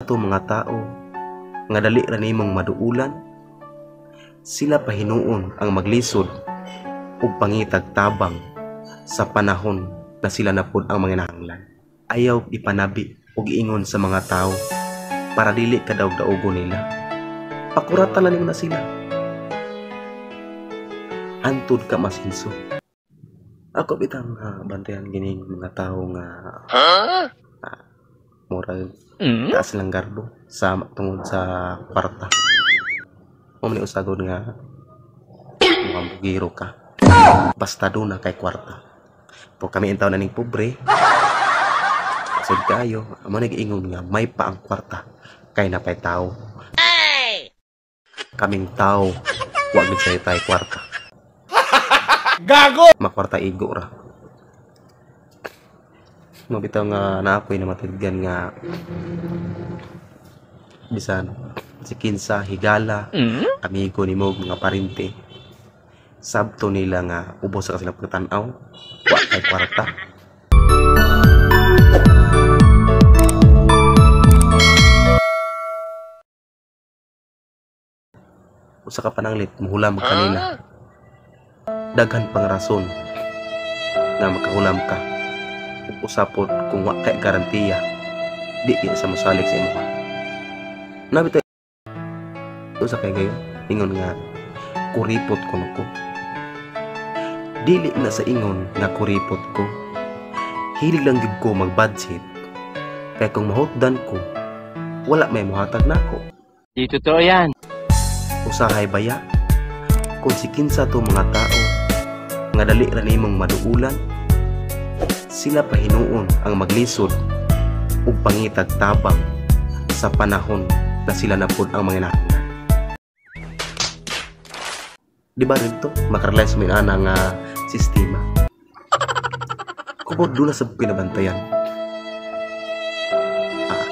To mga tao nga dali ra nimong maduulan, sila pa hinuon ang maglisod ug pangitag tabang sa panahon na sila na pud ang manginahanglan. Ayaw ipanabi ug iingon sa mga tao para dili ka daog-daogon nila. Pakuratan lang nimo na sila. Antud ka masinso. Ako bitang bantayan gining mga tao nga murag taas lang garbo sa tungod sa kwarta. Mao man ni usagod nga mukhang bugiro ka. Basta doon na kay kwarta. Po kami intaw na ning pobre. Sud kayo, amo nag-ingon nga may pa ang kwarta kay napay tao. Kaming tao, wa gid say tay kwarta. Gago! Makwarta igo ra. Mao bitaw nga naa ko'y namatidgan nga bisan si kinsa higala, amigo nimo, mga parente, sabto nila nga ubos ra sila pagtan-aw, wa kay kwarta. Usa ka pananglit muhulam ka nila. Daghan pang rason nga makahulam ka. Ug usapod kung wa kay garantiya, di gyud sa mosalig sa imuha. Nabitay usa kay gayon ingon nga kuripot kuno ko. Dili na sa ingon nga kuripot ko. Hilig lang gyud ko mag-budget. Kay kung mahutdan ko, wala may mohatag nako. Di totoo yan. Usahay baya kung si kinsa to mga tao nga dali ra nimong maduulan, sila pa hinuon ang maglisod ug pangitag tabang sa panahon na sila na pud ang manginahanglan. Di ba rin to? Makarelize mo ana nga sistema. Kubod doon na sa pinabantayan.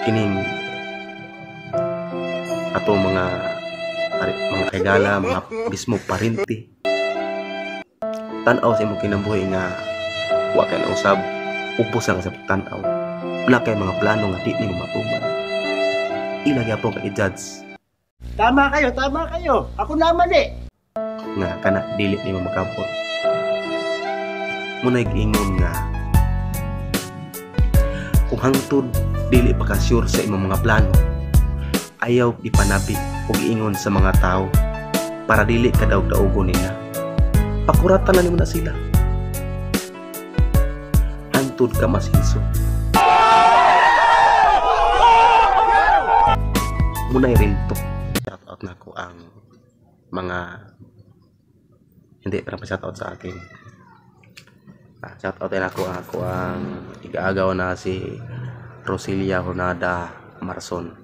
Kining ato mga kaigala, mga mismo parente. Tan-aw sa imong kinabuhi nga wa kay nausab, ubos lang sa pagtan-aw. Wala kay mga plano nga di nimo matuman. Ila gyapon ka i-judge. Tama kayo, tama kayo. Ako na mali. Nga kana dili nimo makabot. Muna'y giingon nga kung hangtod dili pa ka sure sa imong mga plano, ayaw ipanabi ug iingon sa mga tao para dili ka daog-daogon nila. Pakuratan na nimo na sila. Hangtod ka masinso. Muna'y real talk. Shout out na ko ang mga hindi pa shout out sa akin. Shout out din ako ang igaagaw na si Rosilia Hornada Marson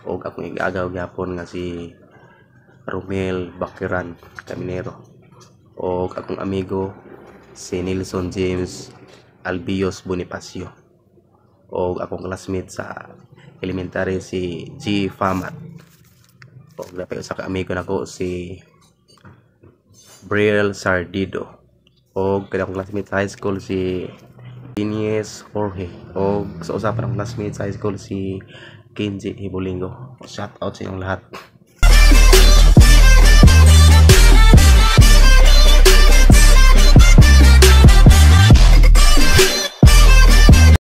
og akong igaagaw gyapon nga si Romel Bakiran Caminero og akong amigo si Nelson James Albios Bonifacio og akong classmate sa elementary si G Famat og dapay usa ka amigo nako si Briel Sardido og kada akong classmate sa high school si Ines Jorge og sa usa pa akong classmate sa high school si Kenji Hibolingo. Shout out sa inyong lahat.